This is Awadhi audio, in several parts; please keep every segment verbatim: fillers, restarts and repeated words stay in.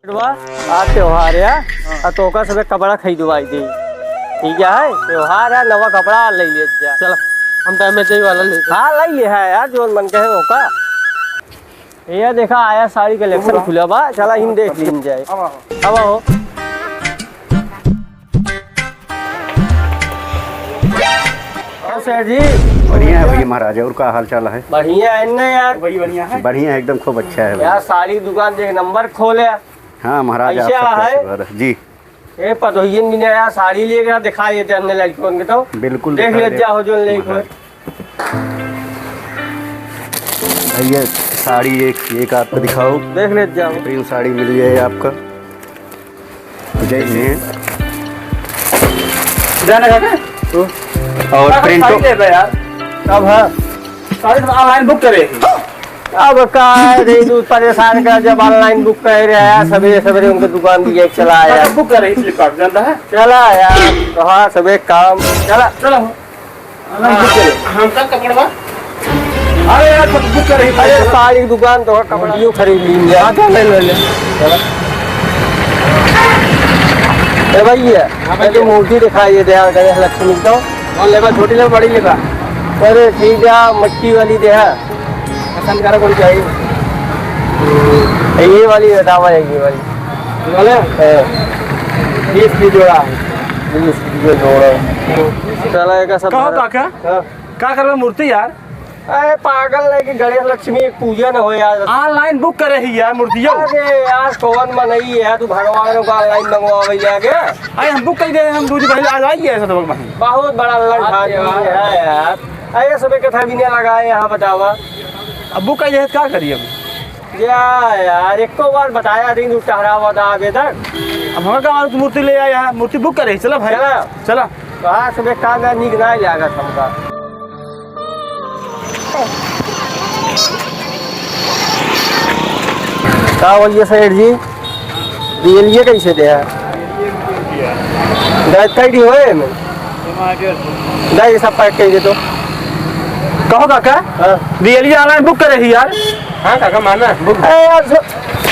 बा, आज त्योहार है, हाँ। आ तोका सबे कपड़ा खरीदवाई दे। ठीक है, त्योहार है, नवा कपड़ा ले ले जा। चला, हम तो एमे वाला ले ले। हाँ, ले ले है यार, जोन मन कहे ओका। ये देखा, आया साड़ी collection खुला बा, चला, इन देख लीन जाए। अब आओ। अब आओ। हाँ, सेठ जी। बढ़िया है भैया महाराज, और का हाल चाल है? बढ़िया है ना यार? वही बढ़िया है। बढ़िया है, एकदम खूब अच्छा है भैया। यार, साड़ी दुकान एक नंबर खोले। हाँ महाराज, आप ऐसे सबके है? आशीर्वाद है। जी। ए, पतोहियन भी नया साड़ी लिए गया, दिखा देते हमने लड़कों के तो। बिल्कुल देख दिखा ले दे। जाओ जो ले महाराज। ये साड़ी एक, एक आपको दिखाओ। देख ले जाओ। प्रिंट साड़ी मिल गई आपका। जय हिंद। जाना काका? और काका, प्रिंटो। साड़ी दे दे यार। कब है? साड़ी तो online book करे। अब का है रे, तू परेशान कर, जब online book कर रहे हैं, सवेरे सवेरे उनके दुकान भी एक चला आया। काका, book करे Flipkart, जानता है? चला यार, कहाँ सबे काम, चला। चलो। हमका कपड़वा? अरे यार, तो book करे ही अरे, साड़ी दुकान तो कपड़ियों खरीद ली यार। हाँ, चल, ले, ले, ले। ए भैया, हाँ भैया। ये तो मूर्ति दिखाई दे यार, गणेश लक्ष्मी तो। कौन लेबा, छोटी लेबा, बड़ी लेबा? अरे, ठीक है, मट्टी वाली दे है। पसंद करो, कौन चाहिए? ये वाली बतावा, ये वाली। ये वाला? हाँ। बीस की जोड़ा। बीस की जोड़ा। चला, एक सब कहो धरा। काका? हाँ। का करबे मूर्ति यार? अरे पागल है कि गणेश लक्ष्मी पूजा न हो यार। Online book करे ही यार मूर्तियो। अरे यार कौन मनई है तू भगवान को online मंगवावे जाके? अरे हम book कर दे, हम दो दिन पहले आ जाइए ऐसा तो भाई। बहुत बड़ा लंग आदमी है यार। अरे सबे कथा भी नहीं लगाए यहाँ बतावा। अब book कर दे का करी अब? या यार एको बार बताया दिन तू टहरावा था आगे तक। अब हमें का मालूम तू मूर्ति ले आया है, मूर्ति book करे, चला भाई। चला। चला। कहाँ से बे, का ना निक ना लागत हमका। का बोलिए सेठ जी, दियलिए कैसे दे है? दाँत काट दी होए में? दाँत ये सब pack कर दे तो। कहो काका, हाँ। दियलिए online book करे ही यार। हाँ काका, माना, book। ए यार,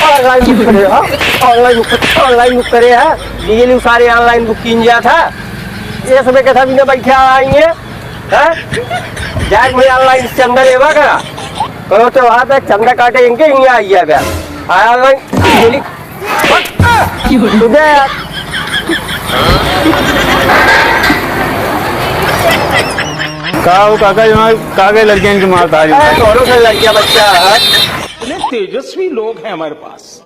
online book करे, हाँ? Online book, online book करे, हाँ? दियली सारे online book कीन गया था। ये सबे कथा बिना बैठे आएंगे, हैं? जाए भाई online चंदा लेवा का। करो तो वहाँ पे चंदा काटे इनके, इनके आई है बे। हाँ, online बोली। तू दे यार। का हो काका, यहाँ का गए लड़कियाँ इनके मारता है? अरे, दोनों से लड़कियाँ बच्चा है। इतने तेजस्वी लोग हैं हमारे पास।